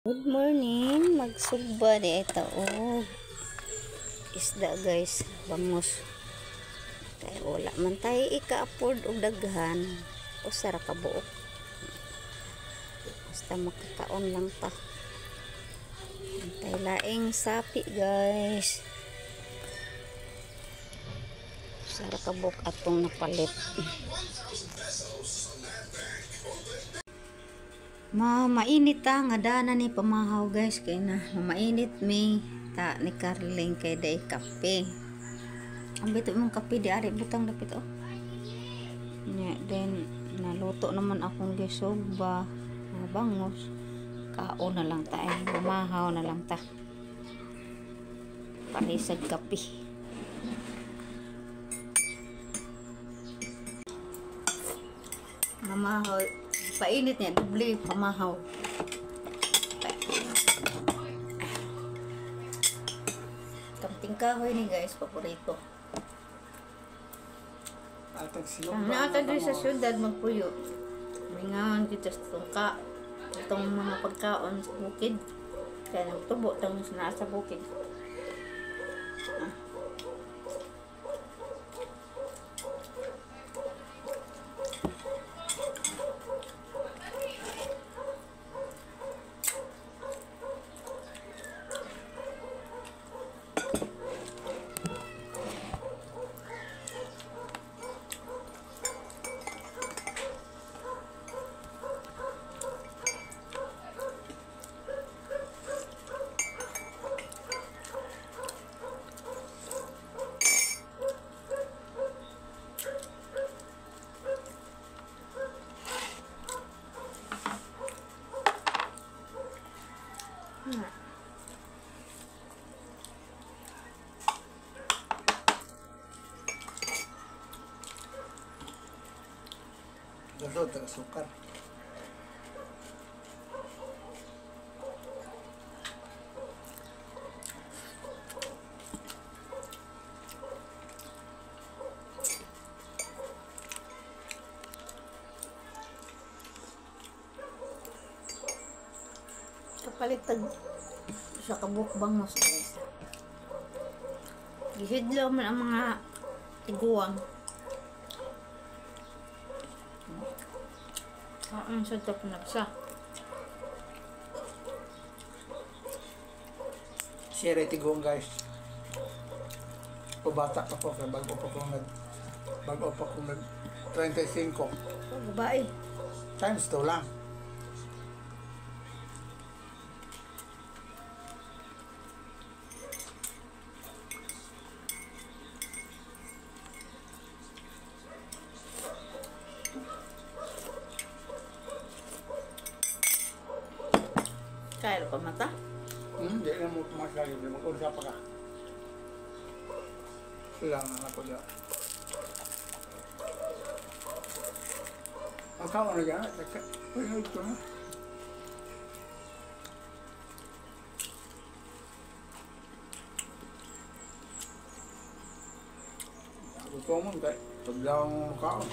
Good morning, magsugba di ay taog isda, guys, bangos. Kay wala man tayo ika-afford og daghan, usa ra ka buok. Basta makakaon lang ta. Antay laing sapi, guys. Usa ra ka buok atong napalit. Ma mainit ta nga dana ni pamahaw, guys, kay na mainit mi ta ni Carling kay day kape. Ang bito mong kape di ari butang dapit oh. Nya then naluto naman akong gisugba nga bangos. Kaon na lang ta eh, pamahaw na lang ta. Panisag kape. Mamahaw. Painit niya, doble pamahaw. Kamting kahoy ni, guys, paborito. Atag silong. Ang naata diri sa syudad magpuyo. Mingaon kita sa tungka. Itong mga pagkaon sa bukid. Kaya nagtubo tang naa sa bukid. Ah. Dalo, taga sukar. Kapalit tag sa kabuk bangos, guys. Gihidlaw man ang mga tiguang. Kaon sa top nagsa. Share tiguang, guys. Pabata pa ko kay bago pa ko nag 35. Babae. Times 2 lang. Kaya pa mata? Di na mo masyado. Mag-ursa pa ka. Sila nga ako dyan. Ang kaon na dyan. Uy, ito na. Gusto mo, paglaw mo kaon.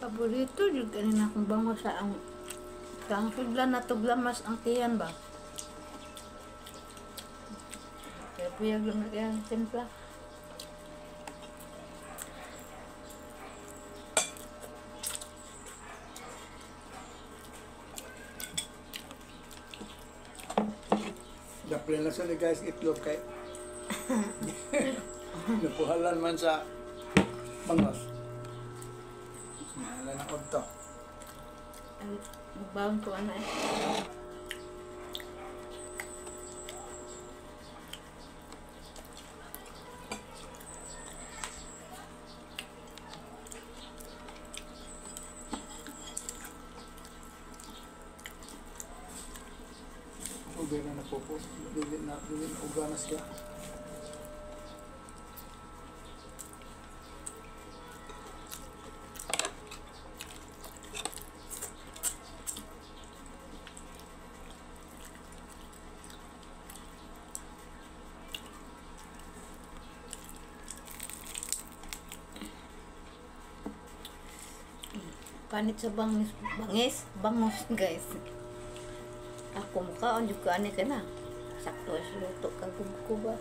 Paborito jud kanin akong bango sa ang kang sudlan na tuglamas ang tiyan ba. Kaya puyag lang na ang timpla. Daplin na sa ni, guys, itlog kay napuhalan man sa bangos. Wala na to. Ay, magbaon ko ana eh. Ako na napupo. Dili na uga na siya. Panit sa bangis, bangis, bangos guys. Ako mukhaon jud ko ani ka na. Sakto sa luto ka ba.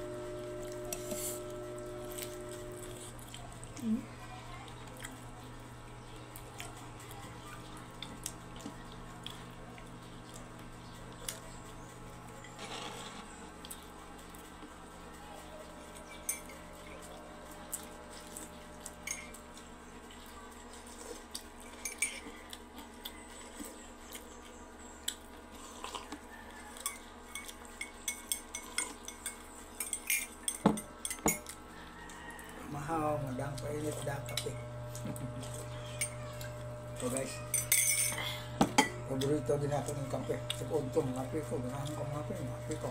Mahaw, madang painit da kape. So guys, paborito din ako ng kape. Sa udto, mga ko, ganahan ko mga kape, mga ko.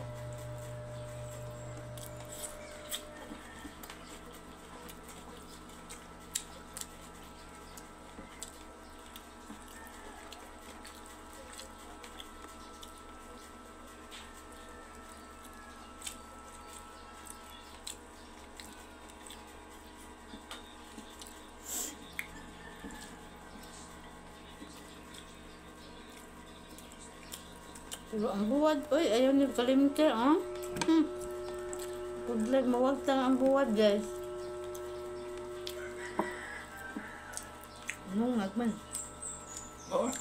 Pero ang buwad, oy, ayaw niyo kalimte, ah. Pudlag, mawagtang ang buwad, guys. Nungag man. Oo.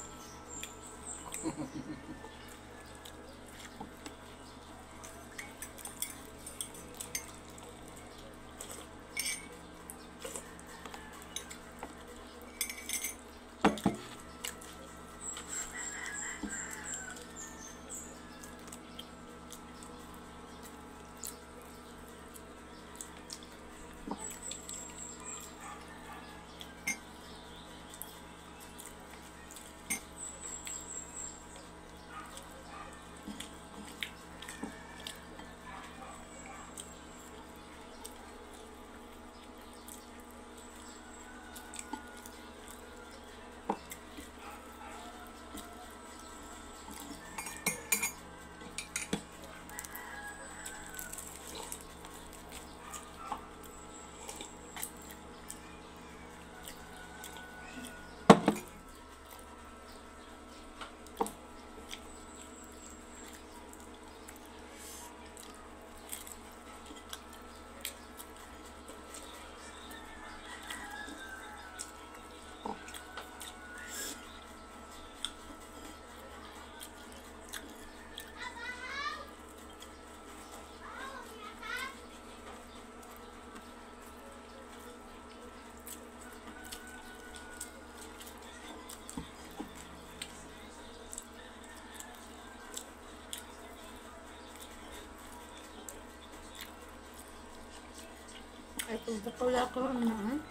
Ay, pagdakula ko ang naan.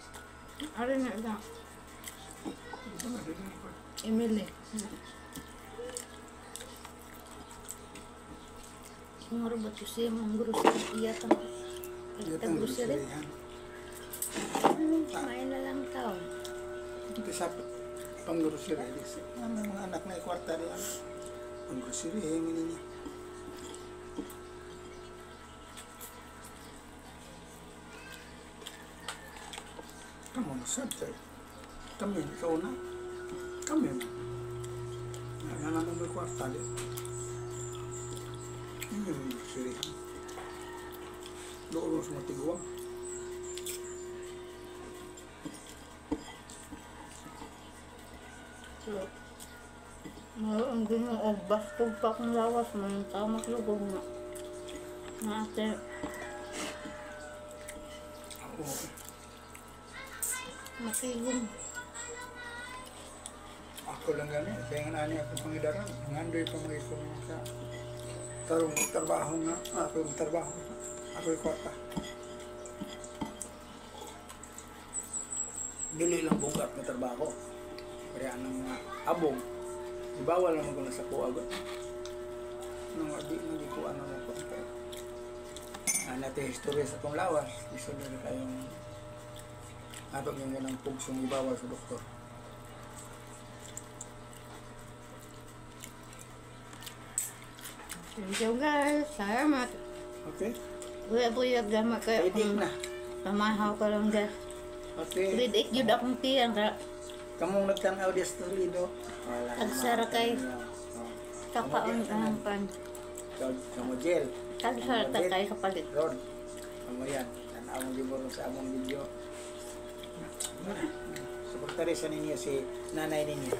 Ari na lang. Emily. Ngaro ba to siya mga grocery? Iya tang Ito grocery. Kumain na lang tao. Ito sa pang-grocery. Ano mga anak na ikwarta diyan. Pang-grocery, hingin niya. Kamu na sad kay. Kami, ikaw na. Kami. Nga naman may kwarta di. Yun yung grocery. Doon sa matiguang. So, ang ginoo, bastog pa akong lawas mo yung tao maglugog na. Na ate. Oo. Makigong. Ako lang gani, kaya nga nani ako pangidaran. Ngandoy pa mga ikaw sa tarong trabaho nga, ako yung trabaho, ako yung kwarta. Dili lang bugat na trabaho. Kaya ang mga abong, ibawal naman ko na sa kuha. Nung di na di ko ano mo ko. Natin history sa kong lawas, gusto nila kayong ato yung ganang pugsong ibawal sa doktor. Thank you guys. Salamat. Okay? Buyag-buyag gamit kayo. Ready na. Pamahaw ka lang guys. Okay. Grade 8 yun akong tiyan. Kaya Kamong nagtanaw di sa Toledo. Wala. Tagsara kay. Oh. Kakaon ang pan. Kamo Jel. Tagsara ta kay kapalit. Rod. Kamo yan. Tanaw mo gibor sa among video. Suportari sa ninyo si nanay ninyo.